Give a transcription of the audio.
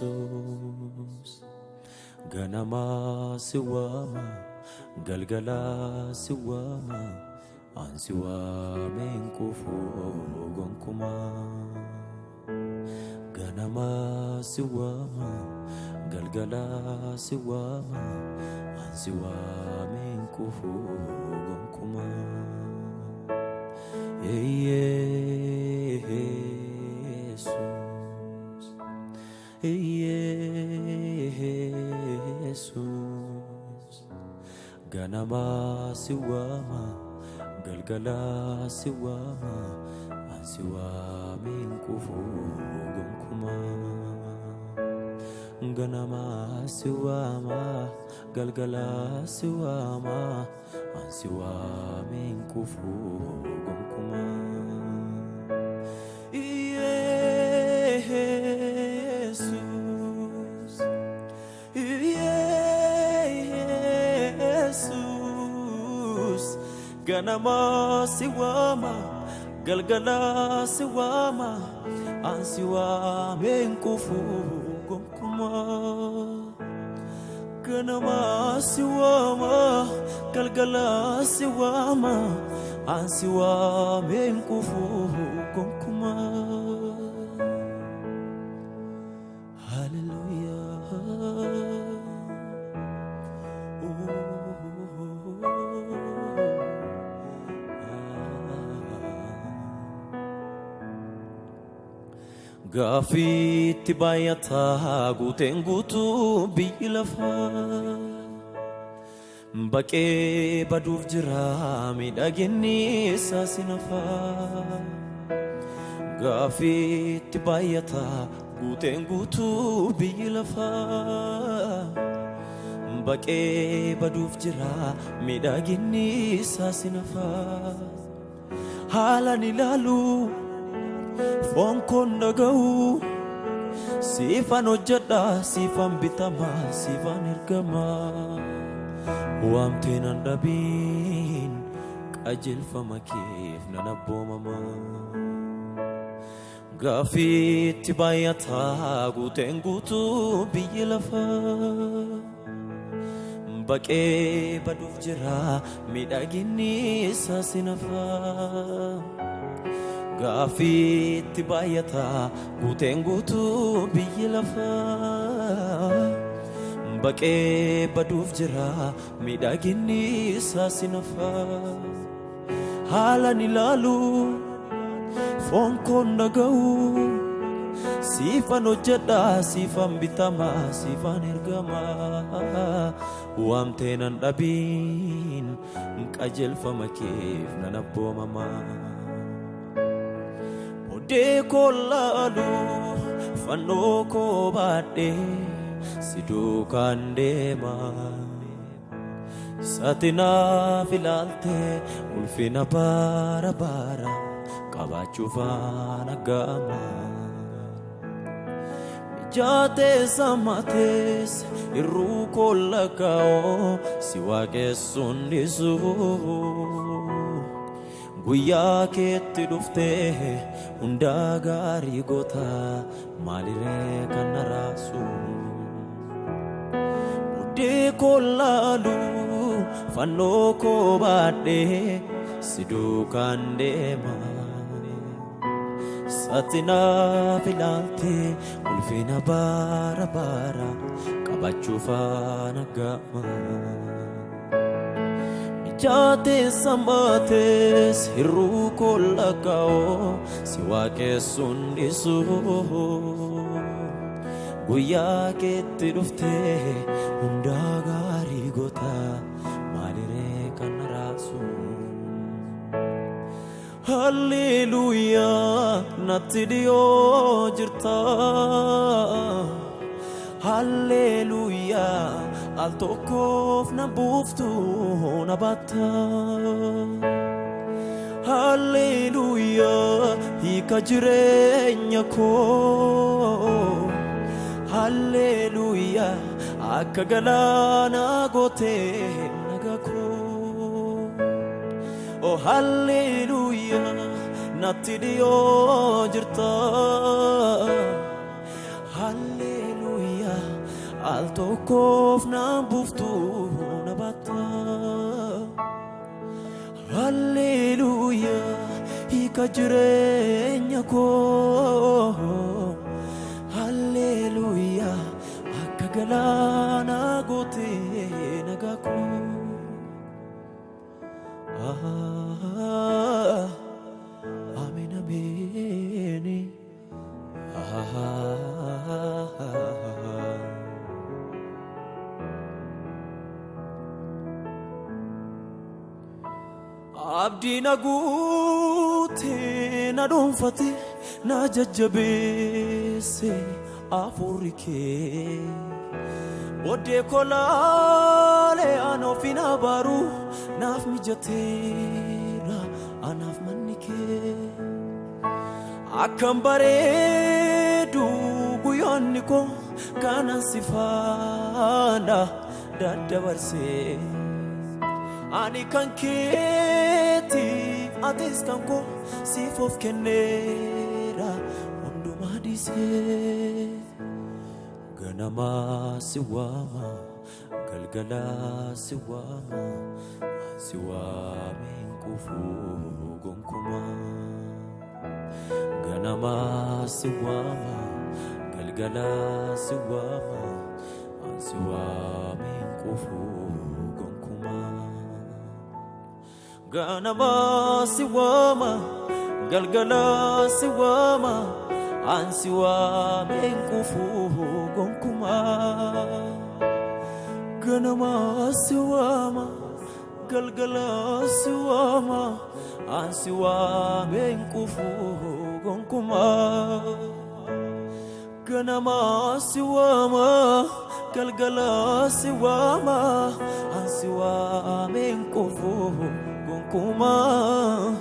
Yesus ganamaa si waama, galgalaa si waama, an si waamee hin quufu gonkumaa. Ganamaa si waama, galgalaa si waama, an si waamee hin quufu gonkumaa. Yesus, Yesus, ganamaa si waama, galgalaa si waama, an si waamee hin quufu gonkumaa. Ganamaa si waama, galgalaa si waama, an si waamee hin quufu gonkumaa. Yesus, Yesus, ganamaa si waama, galgalaa si waama, an si waamee hin quufu gonkumaa. Ganamaa si waama, galgalaa si waama, an si waamee hin quufu gonkumaa. Hallelujah. Oh. Gaaffiitti baay'ataa guuteen guutuu biyyi lafaa. Baqee baduuf jira miidhaginni isaa si nafaa. Gaaffiitti baay'ataa guuteen guutuu biyyi lafaa. Baqee baduuf jira miidhaginni isaa si nafaa. Haalan ilaalu, foon koon dhaga'u, siifan hojjedha, siifan bitama, siifan ergama. Waamtee nan dhabiin, qajeelfama keef nan abboomama. Gaaffiitti baay'ataa guuteen guutuu biyyi lafaa. Baqee baduuf jira miidhaginni isaa si nafaa. Gaaffiitti baay'ataa guuteen guutuu biyyi lafaa. Baqee baduuf jira miidhaginni isaa si nafaa. Haalan ilaalu, foon koon dhaga'u, siifan hojjedha, siifan bitama, siifan ergama. Waamtee nan dhabiin, qajeelfama keef nan abboomama. Booddee koo laalu, fannoo koo baadhee si duukaan deema. Sati naaf ilaalte ulfina bara bara qabaachuuf aggaama. Mijaatee samatees irruu koo lakkaa'oo si waaqessuun dhiisu. Guyyaa keetti dhuftee hundaa gaarii goota, maaliree kan na raasu? Booddee koo laalu, fannoo koo baadhee si duukaan deema. Sati naaf ilaalte ulfina bara bara qabachuuf aggaama. Mijaatee samaatees hirruu koo lakkaa'oo si waaqessuun dhiisu. Guyyaa keetti dhuftee hundaa gaarii goota, maaliree kan na raasu? Halleluuyaa, natti dhiyoo jirta. Halleluuyaa, al tokkoof na buuftu na baatta. Halleluuyaa, hiika jireenya koo. Halleluuyaa, akka galaanaa gootee nagaa koo. Oh, halleluuyaa, natti dhiyoo jirta. Al tokkoof naan buuftu na baatta. Halleluuyaa hiika jireenya koo. Halleluuyaa akka galaanaa gootee nagaa koo. Ah, Ameen ameen. Ah, Abdii na guutee na dhuunfate na jajjabeesse hafuurri kee. Booddee koo laalee an ofiin abaaru naaf mijateera anaaf manni kee. Akkam bareedu guyyoonni koo kanan si faana daddabarsee. Ani kan keeti atis kan koo siif of kenneera hundumaa dhiisee. Ganamaa si waama galgalaa si waama si waameen quufuu gonkumaa. Ganamaa si waama galgalaa si waama si waameen quufuu gonkumaa. Ganamaa si waama galgalaa si waama an si waameen quufuu gonkumaa. Ganamaa si waama galgalaa si waama an si waameen quufuu gonkumaa. Ganamaa si waama galgalaa si waama an si waameen quufuu gonkumaa.